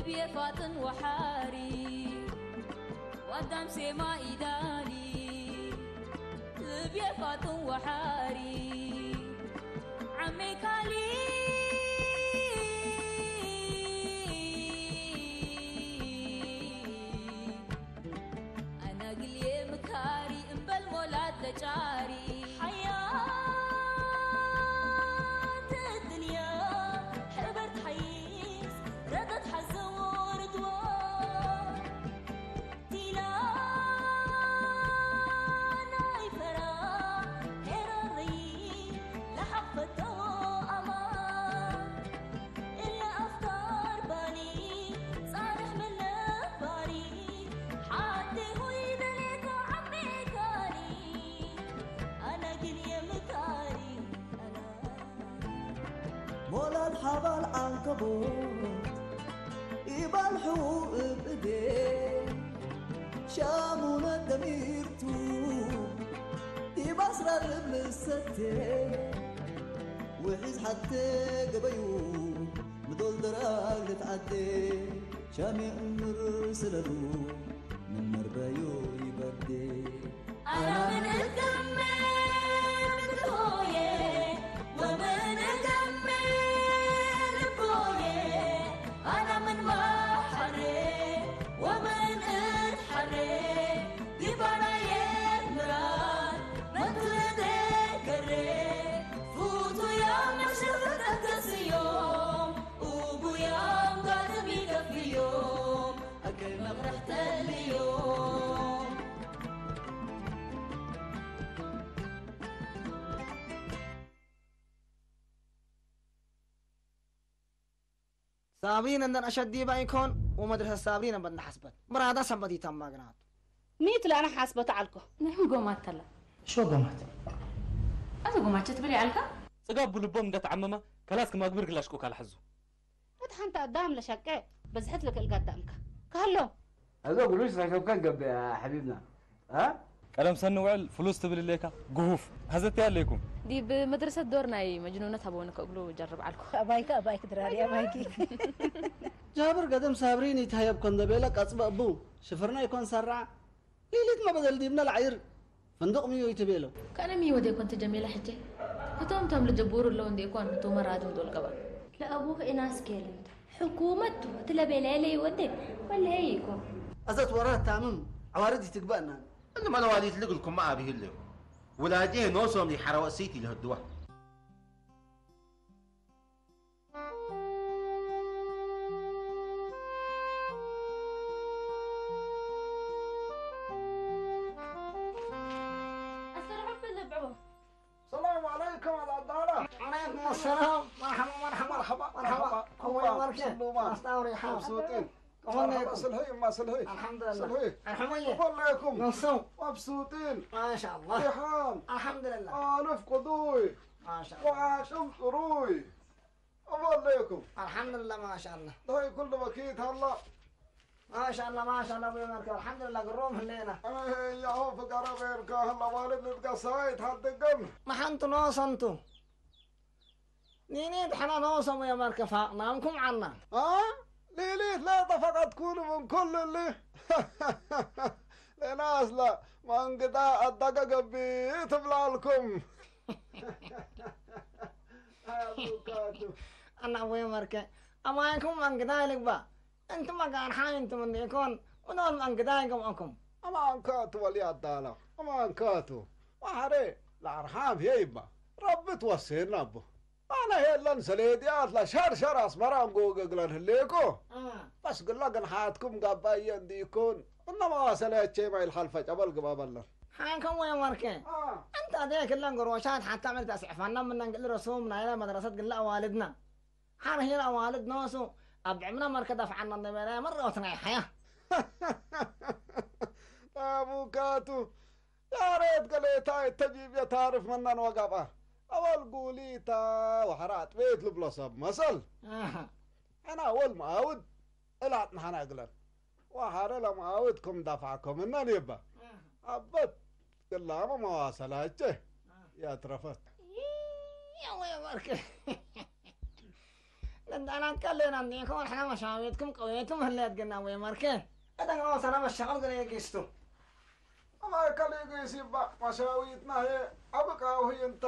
ልብየ ፋጥን ወሓሪ ዋዳም ሴማ ኢዳሊ ልብየ ፋጥን ወሓሪ ዓመይ ካሊ ኣናግልየ ምካሪ እምበል ሞላት ተጫሪ ሓያት እድልያ ሕበርት ሓይስ ረጠት ሓዘዎ ርድዋ ቲላ ናይ ፈራ ኤረሪ ለሓፈቶ ኣማ እለ ኣፍካር ባኒ ጻርሕ ምን ነባሪ ሓደይ ሆይ ደሌካ ዓሜካኒ ኣነ ግን የምካሪ ኣነ ሞላል ሓባል ዓንከቦት ኢባል ሕዉ እብ እዴ ሻሙነ ደሚርቱ ዲብ ኣስራር እብ ልሰቴ ውሒዝ ሓቴ ገበዩ ምዶል ደራግ ልትዓዴ ሻሜ እምር ስለሉ ምን መርበዩ ይበዴ ኣና ምን እገሜ ምድሆዬ ወምን እገሜ ልቦዬ ኣና ምን ማሓሬ ወምን እድሓሬ ዲባናዬ ምራር መትርዴ ገሬ ፉቱያም መሽርተት ገስዮም ኡቡያም ጋድም ይገፍዮም ኣከይ መቕርሕ ተልዮም ሳብሪን እንደን ኣሸዲባ ይኮን ወመድረሰ ሳብሪን እምበር እንዳሓስበት ምራዳ ሰንበት ይተማ ግናቱ ሚት ለአና ሓስበቱ ዓልኮ ናይ ጎማት ተላ ሾ ጎማት ኣቶ ጎማቸ ትብል ያልካ ጽጋብ ብልቦም እንደተዓመማ ከላስ ክማግብር ግላሽቆ ካልሐዙ እቲ ሓንቲ ኣዳም ለሻቀ በዝሐት ለክእል ጋዳምካ ካሎ هذا قروش ركبك قبل يا حبيبنا ها ቀደም ሰኒ ውዕል ፍሉስ ትብል ሌካ ግሁፍ ሀዘት ያለይኩም ዲብ መድረሰት ዶር ናይ መጅኑነት ኣበወን ከእግሉ ጀርብ ዓልኩ ኣባይከ ኣባይክ ድራሪ ኣባይኪ ጃብር ገደም ሳብሪን ይትሃየብ ኮንደ ቤለ ቀጽበ እቡ ሽፍርና ይኮን ሰራ ሊሊት መበደል ዲብነ ለዓይር ፈንዱቕ ምዩ ይትቤሎ። ከነ ምይወ ዴኮን ትጀሜለ ሕቼ? እቶም ቶም ልጀቡሩ እለው እንዴኮን ቱመ ራድም ዶል ገባ። ለአቡክ ኢናስ ኬልምት ሕኩመት ቱ እቲ ለቤለየ ለይወዴ ወለሄ ይኮን። አዘት ወራት ታምም ዐዋርድ ይትግበእናን። እሊ መለዋሊት ልግልኩም መአብሂ እሌው። ውላዴ ኖሶም ሊሐረወ እሲት ኢልህድዋ። السلام عليكم العدالة. وعليكم السلام. مرحبا، مرحبا. مرحبا، مرحبا. مرحبا. كومي مركي. سلومان. مستوري حال. مبسوطين. كمان مرحبا. ليكم. سلهي، ما سلهي. الحمد لله. سلهي. ارحموا لي. كيف لكم؟ نصو. مبسوطين. ما شاء الله. ريحان. الحمد لله. ألف قدوي. ما شاء الله. وعاشم قروي. أفضل ليكم. الحمد لله، ما شاء الله. هاي كل بكيت هلا. ما شاء الله، ما شاء الله، أبوي مركب. الحمد لله، قروم هلينا. أنا يا هو فقرا بيركا هلا والد لتقا سايت حد القم. ما حنتو نو صنتو. نيني دحنا نو صمو يا مركب، فاقنامكم عنا. ها؟ ليلي لا طفقت كونوا من كل اللي. لناس لا، ما انقطع الدقا قبي تبلالكم. ኣቡካቱ ኣና ወይ መርከ ኣማንኩም ኣንግዳ ልግባ እንቱም ኣጋርሓ እንቱም እንዲኮን ምኖን ኣንግዳ ይገምኦኩም ኣማንካቱ ወሊ ኣዳላ ኣማንካቱ ዋሕሬ ለኣርሓም ሄይባ ረቢ ትወሴና ኣቦ ኣነ ሄለን ሰሌድያት ለሸርሸር ኣስመራ እንጎገግለን ህሌኮ በስ ግላ ግን ሓያትኩም ጋባየ እንዲኮን እነማ ሰለቸ ማይል ሓልፈ ጨበል ግባ በለን ሓንከም ወይ ማርከ ኣንታ ደይ ክለን ገሮሻት ሓታ ዕምር ተስዕፋና ምነን ግል ረሱም ናይላ መድረሰት ግል ኣዋልድና ሓር ሄር ኣዋልድ ኖሱ ኣብ ዕምና መርከ ደፍዓና እንደበላ መረኦትና ይሓያ ኣቡካቱ ያሬት ገሌታ የተጂብ የታርፍ መናን ወጋባ ኣዋል ጉሊታ ወሐራ አጥቤት ልብሎ ሰብ መሰል ሕና ወል መአውድ እላት ንሓና እግለን ወሓረ ለመዓውድኩም ዳፋዕኮምና ኔባ አበት ግላመ መዋሰላቸ ያትረፈት ያወ ወርቅ እንዳናት ቀሌና እንዲኩም ኣሕና መሻዊትኩም ቀውየቱ ምህለት ግና ወይ መርኬ። እተን ሰና መሻቀል ገለ የጊስቱ። ማእከል ይግስ ይባ መሻዊትና ሄ ኣብቃ ውህይ እንታ።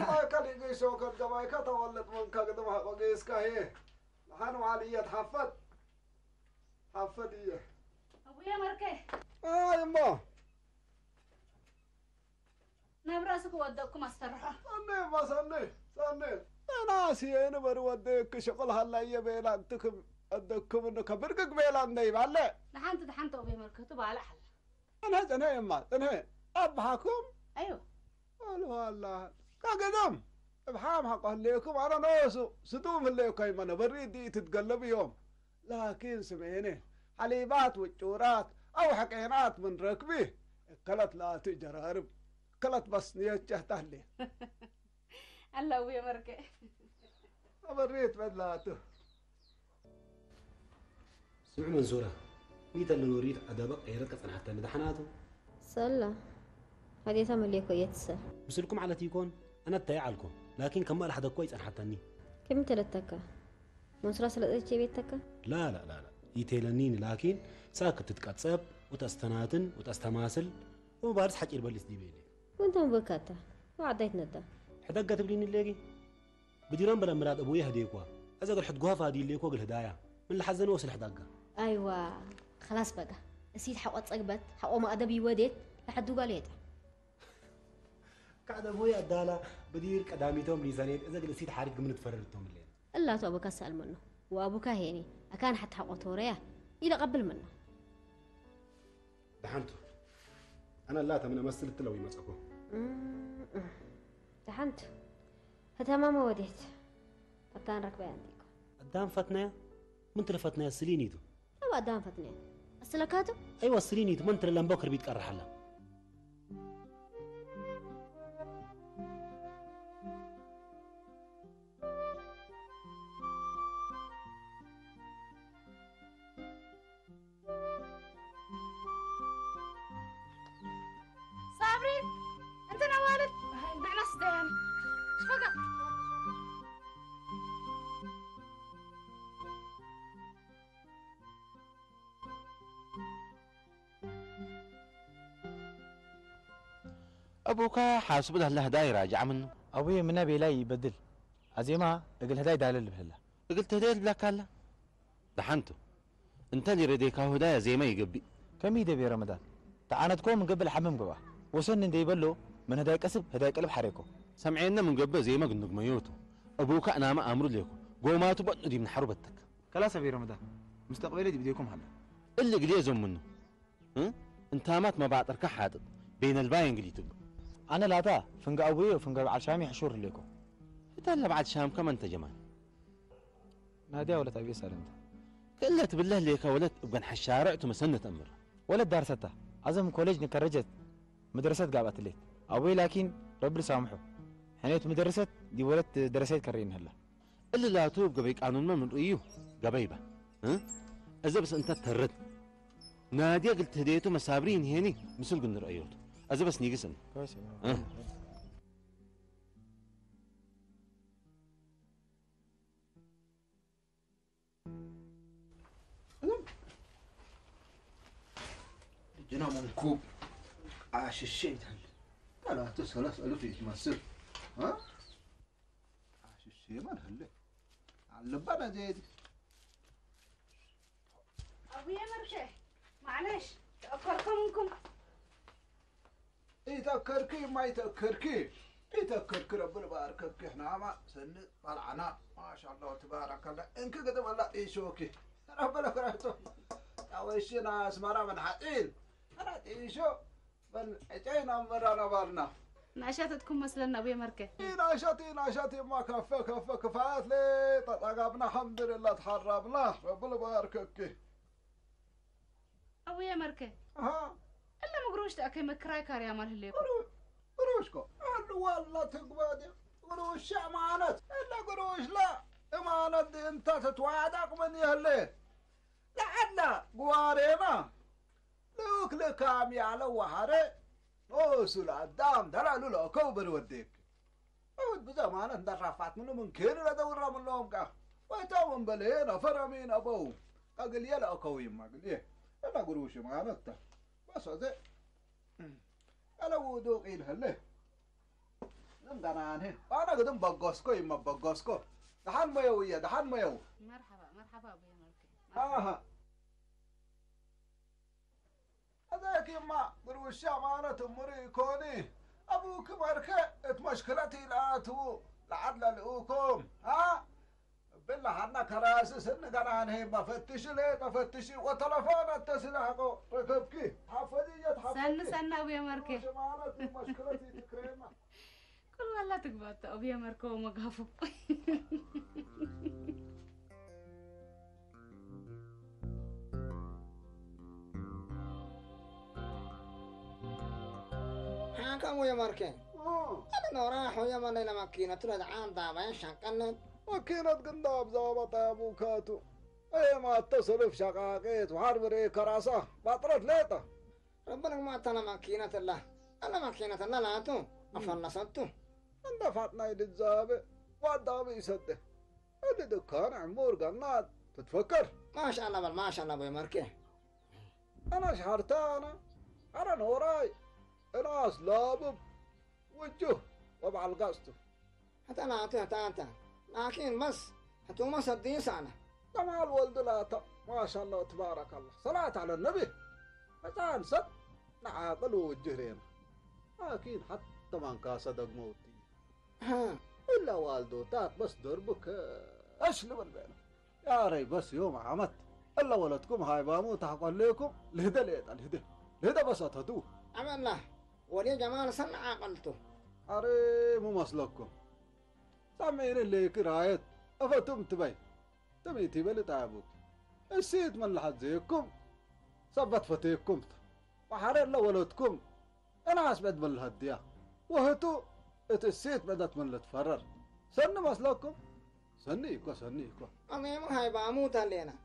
ማእከል ይግስ ወከት ገባይ ከተወለጥ መንካ ግድም ሃቆ ጌስካ ሄ። ንሓን ዋልየት ሓፈት ሓፈት እየ። ኣቡየ መርከ ኣይ እሞ ናብ ራእሲ ክወደቅኩም ኣስተርሖ። ሳኔ እሞ ሳኔ ሳኔ። ናስ የንበር ወደክ ሽቁል ሃላየ ቤላ እንትክም ኣደክም እንከ ብርግግ ቤላ እንደይባለ። ንሓንቲ ድሓንቲ ኣቡየ መርከቱ ባልዕ ሓላ። ጽንሐ ጽንሐ እማ ጽንሐ። ኣባሃኩም ኣዮ ኣልዋላ ካገዶም እብሓም ሓቆ ህለየኩም ኣነ ነሱ ስቱም ህለየኳ ይመነ በሪ ዲ ትትገለብ እዮም። ላኪን ስምኤነ ሓሊባት ውጩራት ኣው ሐቄናት ምን ረክቢ እከለት ላቲ ጀራርብ እከለት በስንየት ጀህታለ ኣላው የመርገ ኣበሬት በላቱ ስምዕ መንሱራ፣ ሚተ ለኖሪት ኣዳበ ቀይረት ቀጸንሓተኒ ደሓናቱ። ሰላ፣ ሃዴታ መሌኮ የትሰ። ምስልኩም ዓለት ይኮን፣ ኣነ ተይ ዓልኮ፣ ላኪን ከማል ሓደ እኮ ይጸንሓተኒ። ከሚ ተለተካ፣ መንሱራ ስለጠች ቤተካ። ላ ላ ላ ላ፣ ይቴለኒን ላኪን ሳክ ትትቀጸብ፣ ወተስተናትን፣ ወተስተማስል፣ ወባርስ ሓቂር በሊስ ዲቤሌ። ወንተም በካታ፣ ወዓዳይት ነዳ። ሕደገ ትብሊኒ ሌጊ። ብዲሮም በለ ምራድ እቡየ ህዴኳ እዘ እግል ሕድጉሃ ፋዲሌኮ እግል ህዳያ ምን ለሐዘነ ወስል ሕዳጋ። ኣይዋ خلاص በቃ እሲት ሐቆ ጸግበት ሐቆ ማእደብ ይወዴት ለሐዱ ጋር የጠ ካዕደ ቡየ ኣዳላ ብዲር ቀዳሚቶም ሊዛኔት እዘ እግል እሲት ሓሪት ግምን ትፈረድቶም ሌን እላቱ ኣቡካ ሰኣል መኖ ወኣቡካ ሄኒ ኣካን ሐት ሐቆ ተወረያ ኢለ ቀብል መኖ ደሓንቱ ኣነ ላተ ምነ መስል እትለው ይመጸኮ ደሓንቱ ህተማመ ወዴት ኣታ ንረክበያ እንዲኮ ኣዳም ፈትነያ ምን ትለፈትነያ ስሊኒቱ ኣብ ኣዳም ፈትነያ ኣስለካቱ ኣይዋ ስሊኒቱ መን ትለለምቦ ክርቢት ቀርሓላ ሳብሪ እንትን ኣዋልድ ብዕና ስተያን ሽፈጋ أبوكا حاسب له الله داير راجع منه. أبوي من أبي لا يبدل. أزيما أقول هداي دالل بهلا. أقول تهديل بلاك هلا. دحنتو. እንተ ሊረዴካ ሁዳያ ዜማ ይገብእ። ከመይ ደቤ ረመዳን ተዓነትኮ ምን ገብል ሓምም ገባ ወሰን እንደ ይበሎ ምን ህዳይ ቀስብ ህዳይ ቀልብ ሓሬኮ ሰምዔነ ምን ገበ ዜማ ግንግመዮቱ እቡካ እናመ ኣምሩ ሌኮ ጎማቱ በጥኑ ዲም ንሓሩ በተክ ከላስ ኣቤ ረመዳን ሙስተቅቤለ ዲብዴኩም ሃለ እሊ ግዴ ዞምኑ እንታማት መባጥርካ ሓጥጥ ቤነልባይ እንግሊትብ ኣነ ላታ ፍንጋ ኣቡዮ ፍንጋ በዓል ሻሚ ሕሹር ሌኮ እታ ለበዓል ሻም ከመን ተጀማን ናድያ ወለት ኣብየ ሳለምታ ክእለት ብለህ ሌካ ወለት እብ ገንሐ ሻርዕ ቱ መሰነ ተእምር። ወለት ዳርሰታ ኣዘም ኮሌጅ ንከረጀት መድረሰት ጋብኣትሌት ኣቦይ ላኪን ረቢ ልሳምሑ ሕኔት መደረሰት ዲ ወለት ደረሰት ከሬን ህላ እሊ ላቱ እብ ገበይ ቃኑንመ ምን ርእዩ ገበይበ እ እዘ ብስ እንተ ተርድ ናድየ ግልት ህደየቱ መሳብሪ ይንሄኒ ምስል ግን ንርእዮቱ እዘ በስ ኒግስን جنا منكوب عاش الشيء تهل ثلاثة ثلاث ألف يتمثل ها عاش الشيء ما نهل علبنا زيت أبويا مرشح معلش تأخركم منكم إيه تأخركي ما يتأخركي إيه تأخركي ربنا باركك إحنا ما سنة طلعنا ما شاء الله تبارك الله إنك قد والله إيشوكي ربنا كرهته أو إيشنا أسمرا من حقين أنا إيشو بل إجينا مرة نبرنا ናሻተትኩም መስለና ኣቡየ መርከ ናሻቲ ናሻቲ እማ ከፈ ከፈ ክፋያት ለ ተጠጋብና ሓምድልላ ተሓራብና ረብል ባርከኪ ኣቡየ መርከ እለ ምግሮሽ ተኣከይ መክራይ ካርያ ማል ህሌኩ ግሮሽኮ ኣሉ ዋላ ትግባድ ግሮሽ ኣማነት እለ ግሮሽ ላ እማነት እንታ ተትዋዕዳቅ ምን የህለ ለዓላ ግዋሬና ልኡክ ልካም ያለ ዋሃረ ንኡሱ ለአዳም ደላሉ ለእከው በል ወዴክ እውድ ብዘማነ እንደራፋት ምኑ ምን ኬኑ ለደውራ ምለዎም ቃ ወይታ ወንበሌ ነፈራሜን ኣበው። ኣግልየ ለኣከው ይማ ግልየ። እና ጉሩሽ ማነታ። በስ ዘ። ኣለ ውዱቅ ኢልህለ። ለምዳናንሄ። ኣነ ግድም በጎስኮ ይማ በጎስኮ። ደሓን መየው እየ፣ ደሓን መየው። መርሓባ፣ መርሓባ ኣቡየ መርኬ። ኣሃ። ኣዛኪማ ብርውሻ ማለት እምሩ ይኮኒ። ኣቡኪ ማርከ እት መሽክለት ኢልኣትዉ ለዓድ ለልኡኩም። አ? ብላ ሓና ከራስስ እንገናንሄ መፈትሽ ሌጠ ፈትሽ ወተለፎን ኣተስላሕቆ ርክብኪ። ሓፈዝየት ሓፈዝ ሰኒ ሰኒ ኣቡየ ማርከ። ማለት መሽክለት ይትክሬና። ኩሉ ዋላ ትግባእ ኣቡየ መርከቦ መጋፉ። ሓካሙ የመርኬ ኦ፣ ኣነ ኖራ ሆየ መለይ ለማኪነቱ ለደዓን ዳባይ ሻቀነት። ማኪነት ግን ዳብ ዛባ ጣያቡ ካቱ። ኣየ ማተ ሰልፍ ሸቃቄት ወሓር ብሬ ከራሳ ባጥረት ሌጣ። ረበነ ማታ ለማኪነት ላ። ኣለ ማኪነት ላ ላቱ። ኣፈነሰቱ። እንደ ፋጥናይ ድዛበ ዋዳቢ ይሰደ። እዲ ድካን ዕሙር ገናት ትትፈከር። ማሻአላ በል ማሻአላ ቦይ መርኬ። ኣና ሸሃርታ ኣና ኣረ ኖራይ። እናስ ላብብ ውጁህ ወብዓል ጋጽቱ። ሕተና ኣቲ ሕታ ኣንተ ላኪን መስ ሕቱመ ሰዲስ ኣነ። ጀማል ወልድ ላታ ማሻአላ ወትባረከላ ሰላት አለ ነቢ። ሕፃን ሰብ ንዓቅል ውጁህ ሬና ላኪን ሓተ ማንካሰ ደግሞ ውቲ። እለ ዋልዶታት በስ ደርቡ ከሽ ልበል በለ። ያረይ በስ ዮም ዓመት እለ ወለድኩም ሃይባሙ ታሕቆሌኩም ልህደ ሌጣ ልህደ ልህደ በስ ኣተቱ። ኣመላ ወዴ ጀማል ሰን ዓቀልቱ። ኣረ ሙመስለኩም ሳምዒን ሌክ ራየት እፈቱም ትበይ ትምይቲ በል ጣቡክ እሲት መላሓት ዘይኩም ሰበት ፈቴኩም። ወሓረ እለ ወለድኩም እናስ ብዕድ መላሃት ድያ ወህቱ እቲ እሴት ብዕደት ምን ልትፈረር ሰኒ መስለኩም? ሰኒ እኮ ሰኒ እኮ። أميمو هاي باموت لينا.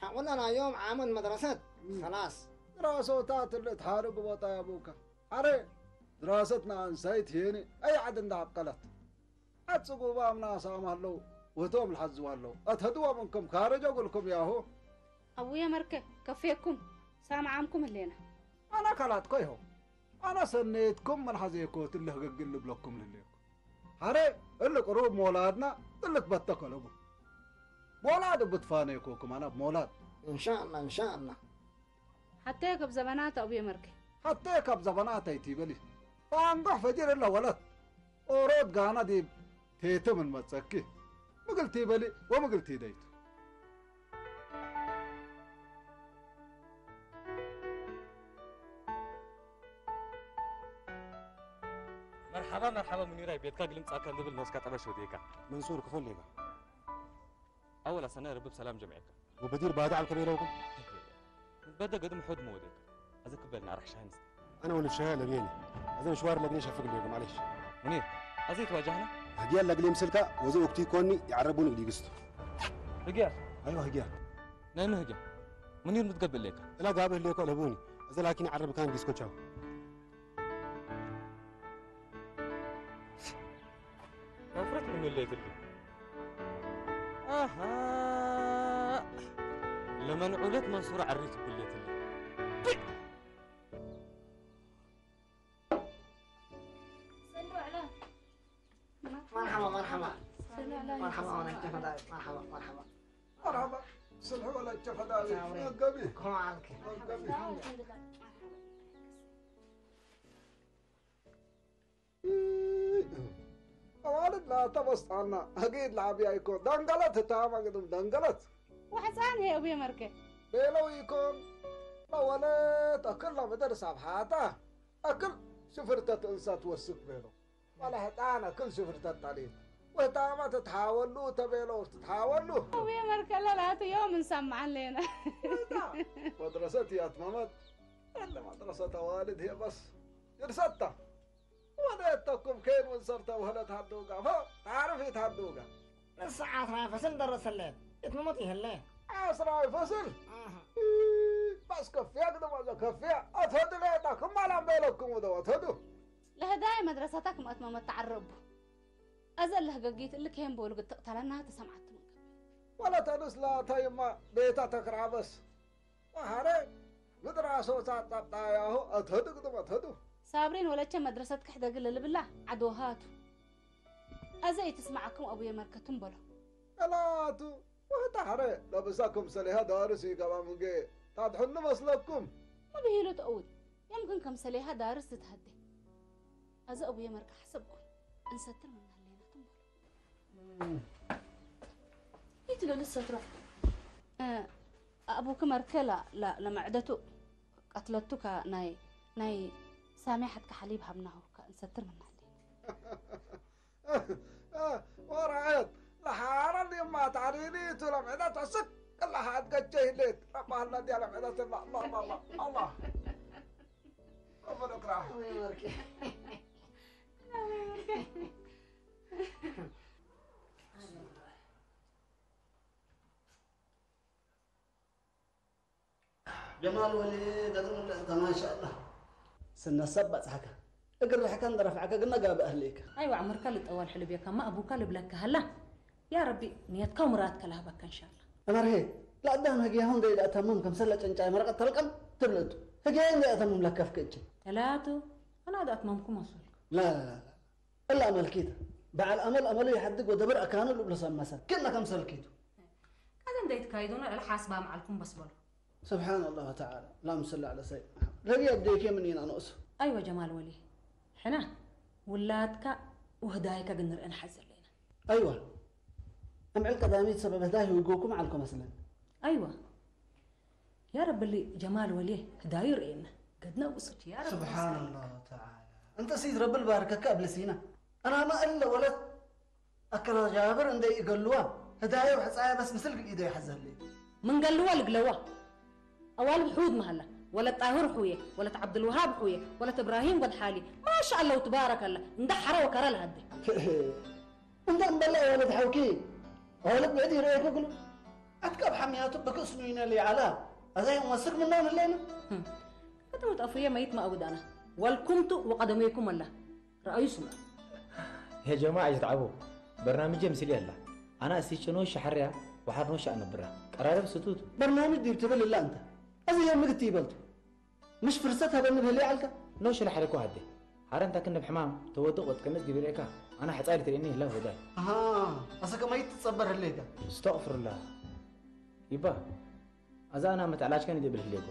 حقولنا يوم عامل مدرسة. خلاص. ድራሶታት ልትሓርግ ቦታ ያቡካ። ኣረ ድራሰትና እንሳይት ሄኒ ኣይ ዓድ እንዳዓቀለት ኣጽጉባም ናሳም ኣለዉ። ወህቶም ልሓዝዋ ኣለዉ ኣትሀድዋ ምንኩም ካረጆ ጉልኩም ያሆ። ኣቡየ መርከ ከፌኩም ሳምዓምኩም ህሌና። ኣነ ካላትኮ ይሆ ኣነ ሰኔትኩም መልሓዘ የኮት ልህገግል ልብለኩም ልህሌኩም። ሓረ እሊ ቅሩብ ሞላድና እልትበተ ከለቡ። ሞላድ ብትፋነ የኮኩም ኣነ ሞላድ። إن شاء الله إن شاء الله. ሓተየ ከብ ዘበናት ኣቡየ መርከ። ሓተየ ካብ ዘበናት ኣይትበሊ። ባንጎሕ ፈጅር እለ ወለት ኦሮት ጋና ዲብ ቴተ ምን መጸኪ ምግልቲ በሊ ወምግልቲ ደይቱ። መርሓባ መርሓባ ሙኒራይ ቤትካ ግልምጻካ እንድብል ኖስካ ጠበሽ ወዴካ። መንሱር ክፈል ሌጋ ኣወላ ሰናይ ረብብ ሰላም ጀምዐካ። ወበዲር ባዳ ዓልከ ቤለውኩም። በደ ገድም ሑድ መወዴካ። ኣዘ ክበልና ኣራሕ ሻሃንስ። أنا ولد شهية لبيني. أذن شوار لقني شفق ليكم معليش. منير، أزيت واجهنا؟ هجي لقلي مسلكا وزو أكتي كوني يعربون إلي قستو. هجيا؟ أيوة هجيا. نعم هجيا. منير متقبل ليك. لا قابل ليك ولا بوني. أزل لكن عرب كان ديسكو تشاو. መፍረት ምን ሌትልኝ? ኣሃ። ለመን ዑለት መንሱር ዓሪት ብሌትልኝ። مرحبا، مرحبا. مرحبا، مرحبا، وانا كيف داير؟ مرحبا، مرحبا. مرحبا. صلحوا ولا كيف داير؟ تاوري. مقبي. كون عالك. مقبي. ኣዋልድ ላታ በስጣና ኣጌድ ለዓብያ ይኮን ደንገለት እታማ ግድም ደንገለት። ወሕፃን ሄ እቡየ መርከ። ቤለው ይኮን ለወለት ኣክል ለምድር ሳብሓታ ኣክል ሽፍርተት እንሳ ትወስክ ቤለው። ዋላ ሕጣን ኣክል ሽፍርተት ታሊት ወህታማ ትትሓወሉ ተቤለው ትትሓወሉ። እቡየ መርከ ለላቱ ዮም እንሰማዓን ሌና። መድረሰት ያትመመት። ኣለ መድረሰት ኣዋልድ ሄ በስ። ድርሰታ። ወደተኩም ከይን ወንሰርተ ወህለት ሃዶጋ፣ ፎ፣ ታርፍ ይት ሃዶጋ። ንስዓት ናይ ፈስል ደረሰለት፣ እትመሞት ይህለ። ዓስራይ ፈስል? ኣሃ። ባስ ከፍያ ግደማ ዘ ከፍያ፣ ኣትፈዱ ለየጣ፣ ክማላም በለኩም ወደ ኣትፈዱ። ለህዳይ መድረሰታ ክም ኣትመመት ተዓረቡ። ኣዘ ለህገጊት እልክ ሄን በሉ ግትቕተለና ተሰምዓት ምንከ። ولا تنس لا تيما بيتا تكرابس. وحري مدرسة تطبطا ياهو أتهدو قدم أتهدو. ሳብሪን ወለቸ መድረሰት ክሕደግ ለልብላ ዓድወሃቱ። ኣዘ ይትስማዓኩም ኣቡየ መርከቱም በሎ። ألا تو وحتى حري لبسكم سليها دارس يقام مجي. تضحن مسلكم. ما بهيلو تقود. يمكن كم سليها دارس تتهدي. ኣዘ ኣቡየ መርከ ሓሰብኩም እንሰትር ምናሌናትም በሎ። ይትለሉ ሰትሮ። ኣቡክ መርከ ለመዕደቱ ቀትለቱካ ናይ ናይ ሳሚያ ሓትካ ሓሊብ ሃብናሁ እንሰትር ምናሌ። ورعت لحارة اليما تعريني تلم عدا تسك الله حد قد جهلت ربها الذي لم عدا الله الله الله الله الله. الله يكره. ጀማል ወሊ ገጥም ኣለካ ማሻኣላ። ስነሰብ በጽሓካ እግር ርሕካ እንደ ረፍዓካ ግን ነጋብእ ኣህልየካ። ኣይዋ ዕምርካ ልጠዋል ሕልብየካ ማ ኣቡካ ልብለካ ሃላ። ያ ረቢ ንየትካ ውምራትካ ልሃበካ እንሻላ። እመርሄ ለኣዳም ህግያሁን ደይ ለኣተምም ከምሰለ ጨንጫይ መረቀት ተልቀም ትብለቱ ህግያይ እንደ ኣተምም ለከፍክ እች። ተላቱ ኣና ዶ ኣትመምኩ መስልኩ። ላ ላ ላ ላ እላ መልኪት በዓል ኣመል ኣመሉ ይሓድግ ወደብር ኣካኑ ልብሎ ሰብ መሰል ክእና ከም ሰልኪቱ። ካዘ እንደ ይትካይዱና እላ ሓስባ መዓልኩም በስበሉ። سبحان الله تعالى اللهم صل على سيدنا محمد ረቢ ኣደይከ ምን ኢና ንእሱ። ኣይወ ጀማል ወሊ ሕና ውላድካ ውህዳይካ ግን ንርኢ ንሓዝ ዘለና። ኣይዋ እምዕል ቀዳሚት ሰበብ ህዳይ ህውጎኩም ዓልኮ መስለን። ኣይዋ ያ ረቢ ሊ ጀማል ወሊ ህዳዩ ርእየና ገድና ውሱት ያ ረቢ سبحان الله تعالى እንተ ሲት ረብል ባርከካ ኣብልሲና ኣናማ እለ ወለት ኣከና ጃብር እንደ ይእገሉዋ ህዳዩ ሕጻያ በስ ምስል ግኢዶ ይሓዘሊ። ምን ገልዋ ልግለዋ ኣዋልድ ሕውድ መሃላ ወለት ጣሁር ሕውየ ወለት ዓብዱልውሃብ ሕውየ ወለት እብራሂም ወድ ሓሊ ማሻ ኣላሁ ትባረከላ እንዳ ሓራ ወከራ ልሃደ። እንዳ እምበላ ወለት ሓውኪ ወለት ብዕድ ይረአኩ ግሉ ኣትካብ ሓሚያቱ ብክእስ ኑይነ ሊዓላ ኣዛይ ወስክ ምና ንለይና። ከተመጣፉየ መይት ማእውዳና ወልኩምቱ ወቀደሜኩም ኣላ። رأي سمع. يا جماعة يتعبوا برنامج يمثل يلا أنا أستيشنو شحريا وحرنو شأن برا قرارب ستوت. برنامج دي بتبل إلا أنت أزي يوم قلت يبلت مش فرصتها بأنه بهلي عالك. نوش الحركة هدي حرنتا كنا بحمام توتق وتكنس قبل إيكا أنا حتعرف تريني لا هداي. أها أسا كما يتصبر هليكا. استغفر الله. يبا ኣዛ ኣና መትዕላጅካ ንድብል ህሌጎ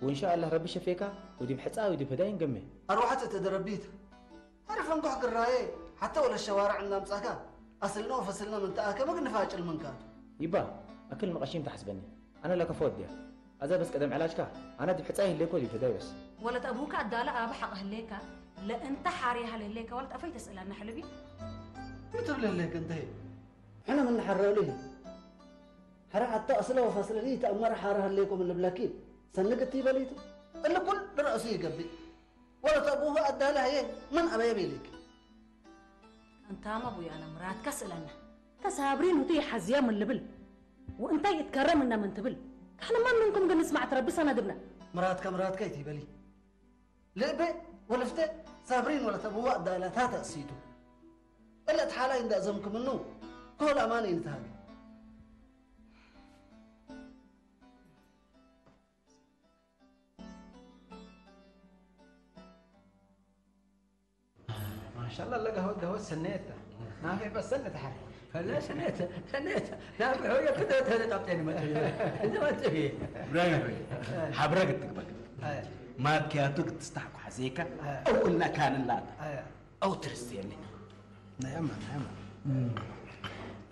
ወንሻ ኣላህ ረቢ ሸፌካ ወዲብ ሕፃ ወዲብ ህዳይን ገሜ። ኣርዋሓት እተ ደረቢት ኣረ ፈንጎሕ ግራየ ሓታ ወለ ሸዋርዕ እናምጻካ ኣስልና ወፈስልና ምንተኣከ መግንፋጭል ምንካቱ። ይባ ኣክል መቐሺም ተሓስበኒ ኣነ ለከፎ ወዲያ ኣዛ በስ ቀደም ዕላጅካ ኣና ድብ ሕፃ ይህሌኮ ዲብ ህዳይ በስ። ወለት ኣቡካ ኣዳለ ኣበ ሓቐ ህሌካ ለእንተ ሓርያ ሃለ ህሌካ ወለት ኣፈይ ተስእላና ሕልቢ። ምን ትብል ህሌክ እንተ ሕነ ምን ሓረሉ እዩ። حرا حتى أصله وفصله تأمر حاره اللي يكون من البلاكين سنقت يبليتو اللي كل رأسه يقبل ولا تأبوه أدى لها يه من أبا يبيلك. أنت ما أبوي أنا مرات كسلنا. تسابرين وتي حزيا من لبل وأنت يتكرم منا من تبل. احنا ما منكم قد نسمع تربي سنة دبنا. مرات كمرات كيتي بلي لئبእ ወለፍተ ሳብሪን ወለተብዋእ ዳላታት ኣእሲቱ እለ እት ሓላይ እንዳእዘምክምኑ ኮል ኣማን ኢንትሃገ። ማሻላ ለጋ ሆ ደሆ ሰነየታ ናፊ በሰነ ተሐሪ ፈለ ሰነየታ ሰነየታ ናፊ ሆ የክደ ተለ ጣብጠኒ መጥሪ እንደ መጥሪ ኢብራሂም ሆይ ሓብረግ ትግበግ ማኪያቱ ክትስተሓኩ ሓዘይካ ኣው እና ካንላታ ኣው ትርስትየኒ ናያማ ናያማ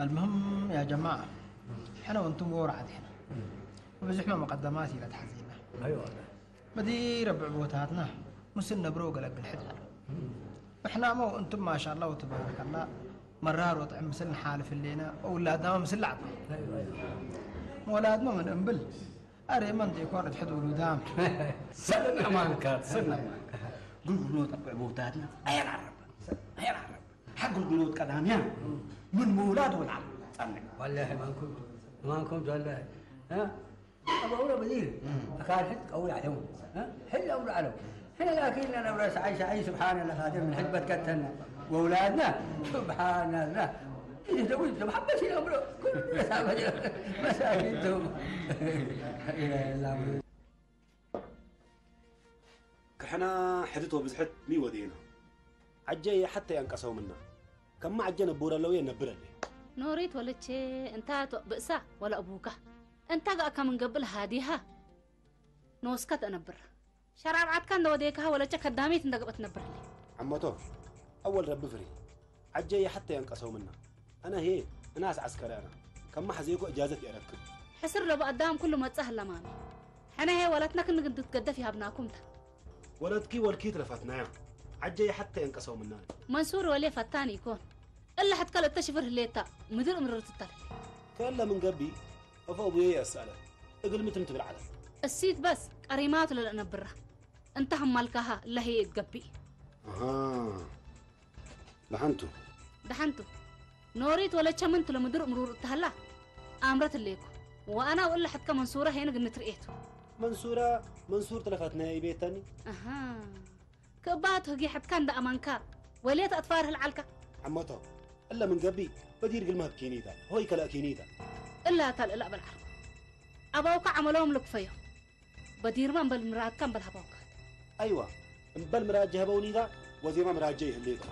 المهم يا جماعة حنا وانتم ورا عاد حنا ብዙሕ መቀደማት ኢለ ተሓዚና በዚ ረብዕ ቦታትና ምስ ነብሮ ገለግል ሕድር እሕናሞ እንቱም ማሻላ ወተባረከላ መራር ወጥዕም ምስል ንሓልፍ ሌና ወውላድናማ ምስል ላዕባ ወላድሞ ምን እምብል ኣሬ መን ዘይኮነ ትሕድ ውሉዳም ሰልና ማንካት ሰልና ማንካት ጉልጉሎ ጠብዕ ቦታትና ኣየራረብ ኣየራረብ ሓጉልጉሎት ቀዳምያ ምን ምውላድ ወልዓል ጸንዕ ወላሂ ማንኩም ማንኩም ወላሂ أبو أولى بدير أكان حد قوي عليهم حد أولى عليهم حنا لكن أنا برأس عيش عيش سبحان الله خاطر من حد بتكتنا وأولادنا سبحان الله ደውል ደም ሓበሽ ይነብሮ። ኩሉ ሳበደ መሳኪን ተው። ክሕና ሕድቶ ብዝሕት ሚወዴና። ዓጀ የሓተ ያንቀሰውምና። ከማ ዓጀ ነቦረ ኣለውየ ነብረለ። ኖሪት ወለቼ እንታ ቶ ብእሳ ወላ ኣቡካ። እንታ ጋእካ ምን ገብእ ለሃዲሃ። ንወስካ ተነብር። ሸራብዓትካ እንደ ወዴካሃ ወለቸ ከዳሚት እንደ ገበት ነብርለ። ዓመቶ፣ ኣወል ረቢ ፍሪ። ዓጀ የሓተ ያንቀሰውምና። ኣነ ሄ፣ እናስ ዓስከረ ኣና። ከማ ሓዜኮ እጃዘት የረክብ። ሕስር ለቡ ኣዳም ኩሉ መጻህ ለማሚ። ሕነ ሄ ወለትና ክንግ እንድትገደፍ ይሃብናኩም ታ። ወለትኪ ወልኪ ትለፋትናያ። ዓጀ የሓተ ያንቀሰውምና። መንሱር ወሌ ፈታን ይኮን። እላ ሕትከል እተ ሽፍር ህሌታ፣ ምድር እምርር ትተል። ከለ ምን ገቢ፣ እፎ ቡዬ ያስኣለ። እግል ምትም ትብል ዓለ። እሲት በስ፣ ቀሪማቱ ለለእነብራ። እንተ ሀማልካሃ፣ ለሄ እትገቢ። ኣሃ። ደሓንቱ። ደሓንቱ። ኖሪት ወለቸ ምንት ለምድር እምሩር እተሃላ፣ ኣምረት እሌኩ። ወኣና ወእላ ሕትከ መንሱራ ሄን ግንት ርኤቱ። መንሱራ፣ መንሱር ትለፋትናያ ይቤተኒ። ኣሃ። ክእባት ህጊ ሕትካ እንዳ ኣማንካ፣ ወልየት ኣትፋርህ ልዓልካ። ዓመቶ፣ እለ ምን ገቢ፣ በዲር ግልማት ኪኒታ፣ ሆይ ከለእ ኪኒታ። እላ ታል እላ በልዓር። ኣባውካ ዓመሎም ልክፈዮ። በዲርማ እምበል ምራድካ እምበል ሃባውካ። ኣይዋ፣ እምበል ምራድ ጀህበውኒታ፣ ወዜማ ምራድ ጀይ ህሌታ።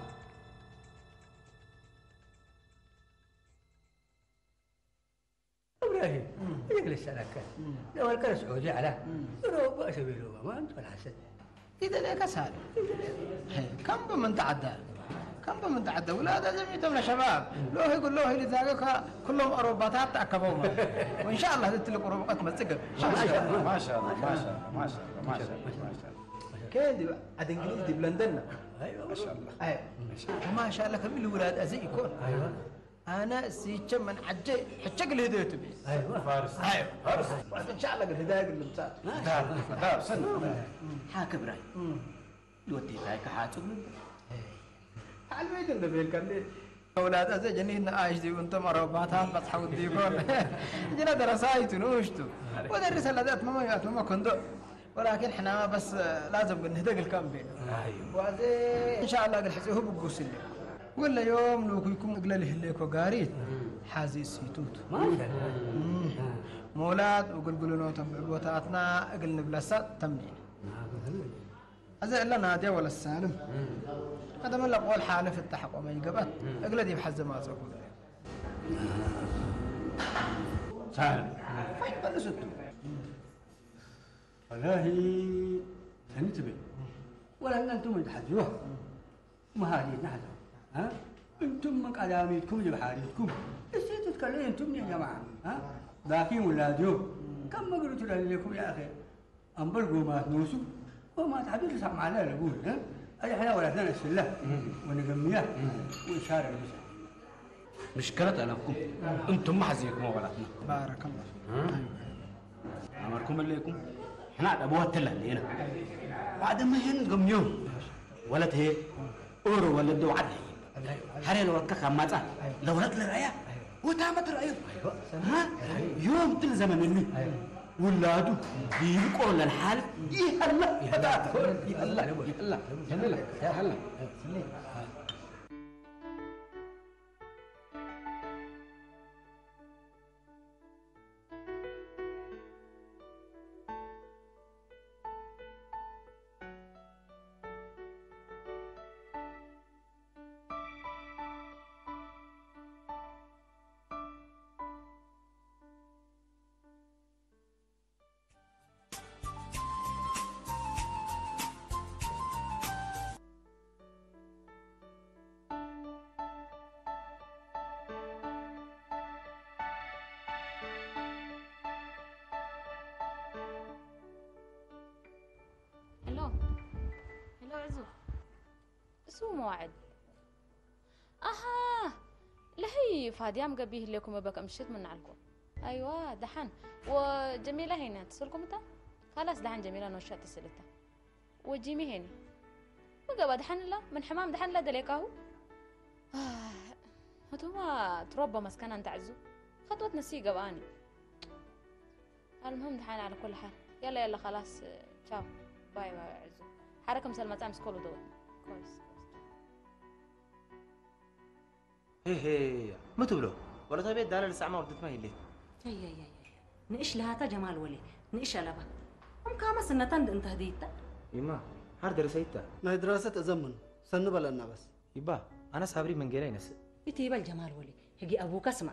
إبراهيم، إيه اللي سألك؟ لو الكرس عودي على، روح وأسوي له ما أنت ولا حسد. إذا لك سهل. كم بمن تعدى؟ كم بمن تعدى؟ ولا هذا زي ما يتمنى شباب. لو هي يقول له اللي ذاك كلهم أروباتات تأكبوا ما. وإن شاء الله هذا تلك أروبات ما تقبل. ما شاء الله، ما شاء الله، ما شاء الله، ما شاء الله، ما شاء الله، ما شاء الله. كان دي عاد إنجليز دي بلندن. أيوة. ما شاء الله. أيوة. ما شاء الله. وما شاء الله كم الولاد أزي يكون. أيوة. ኣነ እሲቸ መን ዓጀ ሕቸ ግል ህደቱ ቤት። ኣይዋ። ፋርስ። ኣይዋ። ፋርስ። ፋርስ። እንሻላ ግል ህዳይ ግል ምጻ። ዳር፣ ዳር፣ ሰን። ሓ ክብራይ። ልወቴታይ ከሓጹ ግል። ኣልበይት እንደ ቤልካ እንዴ። أولاد أزي جنين عايش دي وانتم أربعة بس حاول ديكون. جنا درسايتو نوشتو. ودرس الأداة ما ما ما كندو. ولكن حنا بس لازم نهدق الكامبين. أيوة. وزي إن شاء الله قد حسيه بقوس اللي. ولا يوم لو كيكم قلل هليكو قاريت. حازي السيتوت. ما شاء الله. مم. مولاد وقل قلنا تبع بوتاتنا قل نبلسات تمنين. هذا إلا نادية ولا السالم. هذا من الأقوال حالة في التحق وما يقبل. أقل دي بحز ما أزوكو. سالم. فايت بلسطو. والله، فهمت بي. ولا أن أنتم تحجوه. ما هذه نحن. ها؟ أنتم من قداميتكم اللي بحاريتكم. الشيء تتكلم أنتم يا جماعة. ها؟ باقي ولادهم. كم ما قلت لكم يا أخي؟ أم بالقومات نوسو. وما تحدث سمع على لبون. ها؟ أي حنا ولا اثنين السلة. ونقمية. وإشارة المسلم. مشكلة أنا بكم. أنتم ما حزيكم ولا اثنين. بارك الله فيك. ها؟ أمركم عليكم. حنا أبوات تلا لينا. بعد ما هن قم يوم. ولد هي. أورو ولد دو عدل. حري لو ركك ما تا. لو رك لرأيا. وتامة رأيا. ها؟ يوم تل زمن اللي. ولادو. بيقول للحال. يهلا. يهلا. يهلا. يهلا. يهلا. يهلا. هلو. هلو عزو. اسمه موعد. ኣሃ፣ ለሀይ ፋድያም ገቢ ህሌኩም በከ ምሽት ምናልኮ። ኣይዋ፣ ደሓን። ወጀሚላ ሄና ትስልኩም እታ? ካላስ ደሓን ጀሚላ ነውሻ ትስልታ። ወጂሚ ሄኒ። ምገባ ደሓን እላ? ምን ሕማም ደሓን እላ ደሌካሁ? ኣህ፣ ህቱማ ትሮቦ መስከና እንተዕዙ። ኸጥወት ነሲ ይገብኣኒ። المهم دحين على كل حال. يلا، يلا، خلاص، تشاو. باي، باي، عزو. حركة مسلمة، أمس كله دوت. كويس، كويس. ሄ ሄ፣ ምትብሎ ወለታ ቤት ዳለ ልሳዕማ ወርድትማ ይሌት። ንእሽ ለሃታ ጀማል ወሌ ንእሽ ኣለባ። እምካማ ስነታ እንድ እንተ ህድይታ። ይማ ሓር ደረሰይታ። ናይ ድራሰት እዘምኑ ሰኒ በለና በስ። ይባ ኣነ ሳብሪ መንጌላ ይነስእ። እቲ ይበል ጀማል ወሌ ህጊ ኣቡካ ስማ።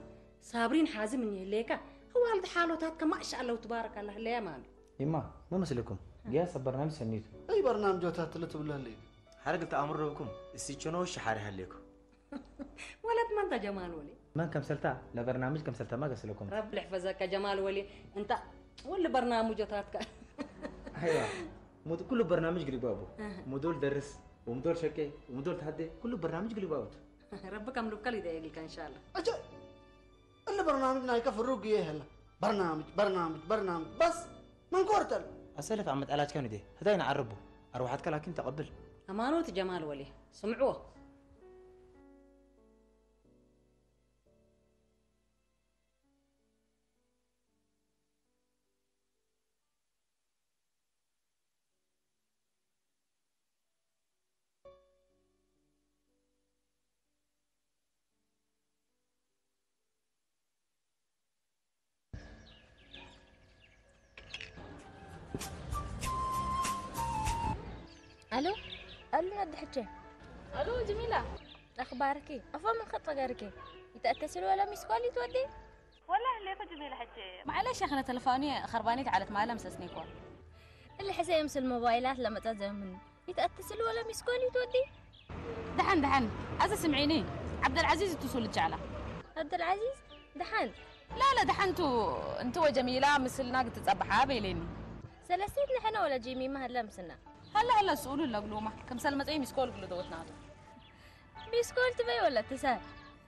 ሳብሪን ሓዚ ምን ይህሌካ። ህዋልድ ሓሎታትካ ማሻ ኣለው ትባረክ ኣላ ህለያ ማሚ። ይማ መመስልኩም ገያ ሰብ በርናምጅ ሰኒቱ። ኣይ በርናምጆታት ትልትብሉ ህለዩ። ሓረግ ተኣምር ረብኩም። እስቸኖ ሸሓሪ ሃሌኩ። ወለት መንታ ጀማል ወሌ። መን ከምሰልታ ለበርናምጅ ከምሰልተማ ገስለኩም። ረቢ ልሕፈዘካ ጀማል ወሌ። እንታ ወል በርናምጆታትካ። ኣይዋ ሙድ ኩሉ በርናምጅ ግሪባቡ። ሙዶል ደርስ ወምዶል ሸቄ ወምዶል ታደ ኩሉ በርናምጅ ግሪባቡት። ረቢ ከም ልብከል ይደየግልካ እንሻላ። ኣጀ እለ በርናምጅ ናይከ ፍሩ ግየ ይህላ። በርናምጅ በርናምጅ በርናምጅ በስ መንኮርተል። ኣሰለፍ ኣመጣላጅካ ንዴ ህዳይ ንዓረቡ ኣርዋሓትካ ላኪን ተቐብል። ኣማኖት ጀማል ወሌ ስምዕዎ። الو. الو ند حجة. الو جميلة. اخبارك؟ افا من خط غيرك. يتأتسل ولا مسكول يتودي؟ والله اللي كنت جميلة حجة. معلش يا اخي انا تلفوني خربانيت على تمالة مسسنيكو. اللي حسين يمس الموبايلات لما تزمن. يتأتسل ولا مسكول يتودي؟ دحن دحن. عزة سمعيني. عبد العزيز اتصل الجعلة. عبد العزيز؟ دحن. لا لا دحنتو. انتو وجميلة مثلنا قد تتصبحا بيليني. سلسيت نحن ولا جيمي ما هلا مسنا. هلا هلا سؤول لقلوما كم سلمت اي مسكول قلو دوتناتو. مسكول تبي ولا تسال؟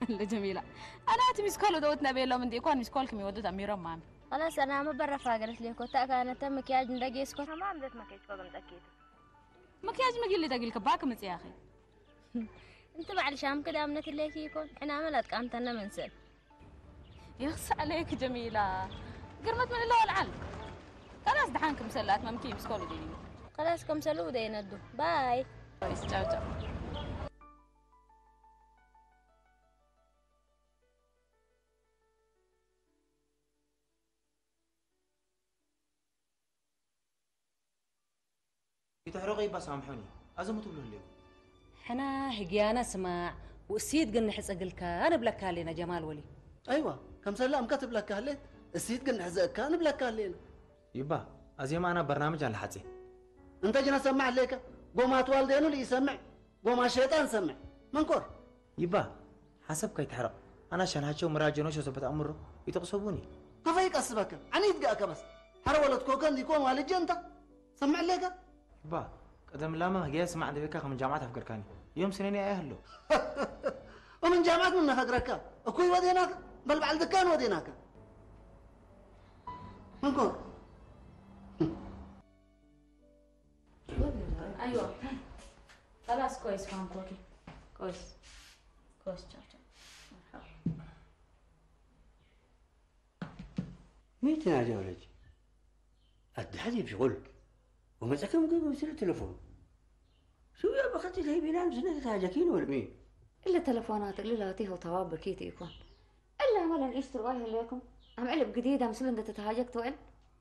لجميلة. انا اتي مسكول دوتنا بيلو من ديكوان مسكول كم يودو تأميرو مامي. خلاص انا ما برا فاقرت ليكو تاكا انا تم مكياج ندقي اسكو. تمام ذات مكياج كو قمت اكيد. مكياج مقلي دقي الكباك متياخي. انت بعد شام كده امنت ليك يكون حنا عملت قامتنا من سن. يخص عليك جميلة. قرمت من الله والعل. خلاص دحانك مسلات ممكن بسكول ديني. خلاص كم سلو دينا الدو. باي. باي، تشاو تشاو. ይትሕረቑ ይባ ሳምሑኒ። ኣዘሙ ትብሉ ህልዩ። ሕና ህግያና ስማዕ፣ ውእሲት ግን ንሕጸግልካ ንብለካ ኣለና ጀማል ወሊ። ኣይዋ፣ ከም ሰላምካ ትብለካ ህሌት፣ እሲት ግን ንሕዘእካ ንብለካ ኣለና። ይባ፣ ኣዜማ ኣና በርናምጅ ኣለ ሓጺ። እንተ ጅና ሰማዕ ኣለካ፣ ጎማ ትዋልዴኑ ልኢሰምዕ፣ ጎማ ሸይጣን ሰምዕ። መንኮር። ይባ፣ ሓሰብ ከይትሕረቕ። ኣና ሸንሃቸው ምራጀኖ ሸው ሰበት ኣእምሮ ይተቕሰቡኒ። ከፈይ ቀስበከ፣ ዓኒ ይትጋእከ በስ። ሓረ ወለት ኮከ እንዲኮን ዋልጀ እንታ። ሰምዕ ኣለካ። ይባ፣ ቀደም ላማ ህግያ ስማዕ ደበካ ከም ጃምዓት ኣፍገርካኒ። ዮም ስነኒ ኣያ ህሎ። ومن جامعة من نفقرك. أكوي وديناك. بل بعد دكان وديناك. من كور. ايوه. خلاص كويس فهمت اوكي. كويس. كويس تشاو تشاو. مرحبا. مين تنادي ولدي؟ الدحدي بشغل. ومسكهم قبل مثل التلفون. شو يا بختي الهيبي نام زنة تهاجكين ولا مين؟ إلا تلفونات إلا لا تيهو تواب بكيت يكون. إلا ملا نعيش تروايه ليكم. أم علب جديدة مثل أنت تتهاجك توئل.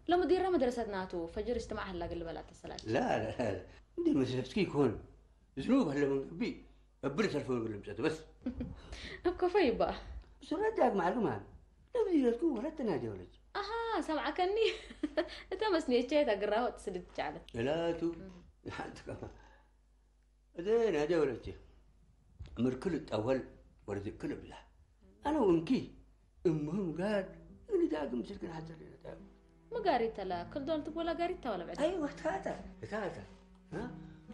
لمدير مدرستنا تو فجر اجتماع هلا قل بلا تسلات. لا لا لا. مدير مدرستك يكون. ذنوب هلا من قبي. أبرد تلفون قل مشات بس. أبكو فيبا. سرد داك معلومة. لمديرتكم ولا تنادي ولد. ኣሃ ሰምዓከኒ። እታ መስኒየቻ እታ ግራሆ ትስድድ ቻለ። እላቱ። ሓንቲ ከማ። እደ ናደ ወለቼ። ምርክል ጠወል ወርዝክል ብላ። ኣነ ወንኪ እምህም ጋር እንዳ ግምስል ግን ሓተር ነታ። مقاريتا لا كل دول تقول قاريتا ولا بعد. أيوة تاتا تاتا. ها؟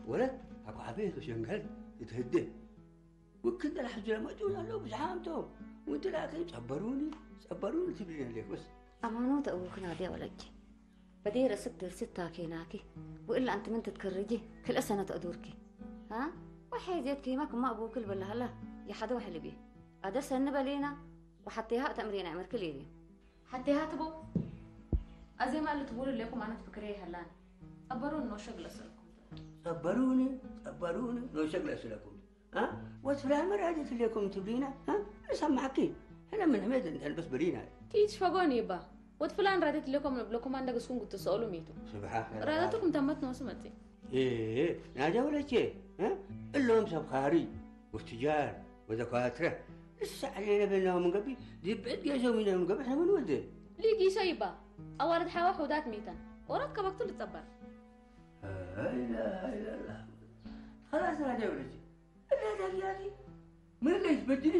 ولد أكو حبيت وشنقل يتهدي. وكنت راح جرمتون لو بزحامتهم. وانت لكن صبروني صبروني تبلين عليك بس. أمانوت أبوك نادي ولك. بدير أسد درست تاكيناكي. وإلا أنت من تتكرجي كل أسنة أدوركي. ها؟ وحي زيت كيماك ما أبوك البلا هلا. يا حدا وحلبي. أدرس هن بلينا. وحتى ها تأمرين أمر كليلي. حتى هاتبو. أزي ما قلت بقول لكم أنا تفكري هلان. صبروني نوشق لسلكم. صبروني صبروني نوشق لسلكم. ها؟ وتفلامر هذه لكم تبلينا؟ ها؟ ንሰማዕኪ። ሕነ ምን ሕመት እንተን በስ በሊና። ኪት ፈጎን ይባ። ወት ፍላን ራደት ለኮም ለኮም አንደ ገስኩን ጉት ሰኦሉ ሚቱ። ስብሓ። ራደቱኩም ተመት ነው ስመጽ። ናደ ወለቼ። እሎም ሰብ ካሪ ወትጃር ወዘኳትረ። እሳ ዓሌነ በናው ምንገቢ ዲብዕት ገዞ ሚነ ምንገቢ ሕነ ምን ወደ። ሊጊ ሰይባ። ኣዋርድ ሓዋ ሑዳት ሚተን። ወራት ከበክቱ ልጸበር። لا إله إلا الله. خلاص ናደ ወለቼ። لا تجاري. ምን ለይስ በድሊ።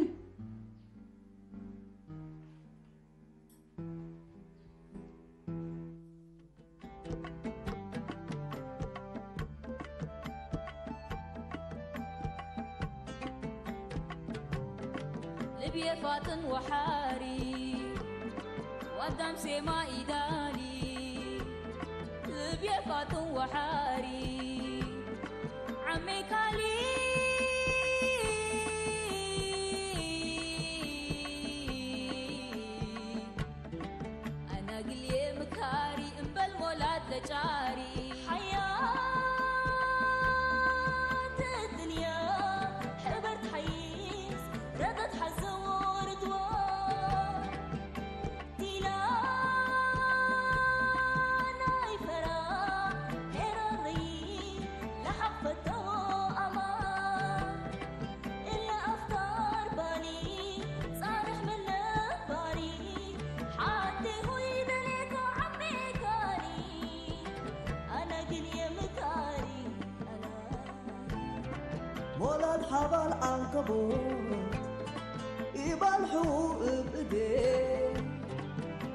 ልብየ ፋጥን ወሓሪ ዋዳም ሴማ ኢዳሊ ልብየ ፋጥን ወሓሪ ዓመይ ካሊ ኣናግልየ ምካሪ እምበል ሞላት ለጫሪ ሓያት ድንያ ሕበርት ሓይስ ረደት ሓዘዎ ርድዋ ዲና ናይ ፈራ ኤረሪ ለሓፈቶ ኣማ እለ ኣፍካር ባኒ ጻርሕ ምን ነባሪ ሓቲ ሆይ ደሌኮ ዓሜካኒ ኣነ ግን የምካሪ ኣነ ሞላድ ሓባል ዓንከቦት ኢባልሑ እብ እዴ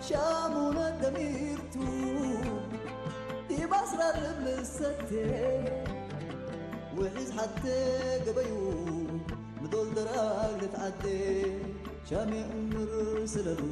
ሻሙነ ደሚርቱ ዲብ ኣስራር እብ ልሰቴ ውሒዝ ሓቴ ገበዩ ምዶል ደራግ ልትዓዴ ሻሜ እምር ስለሉ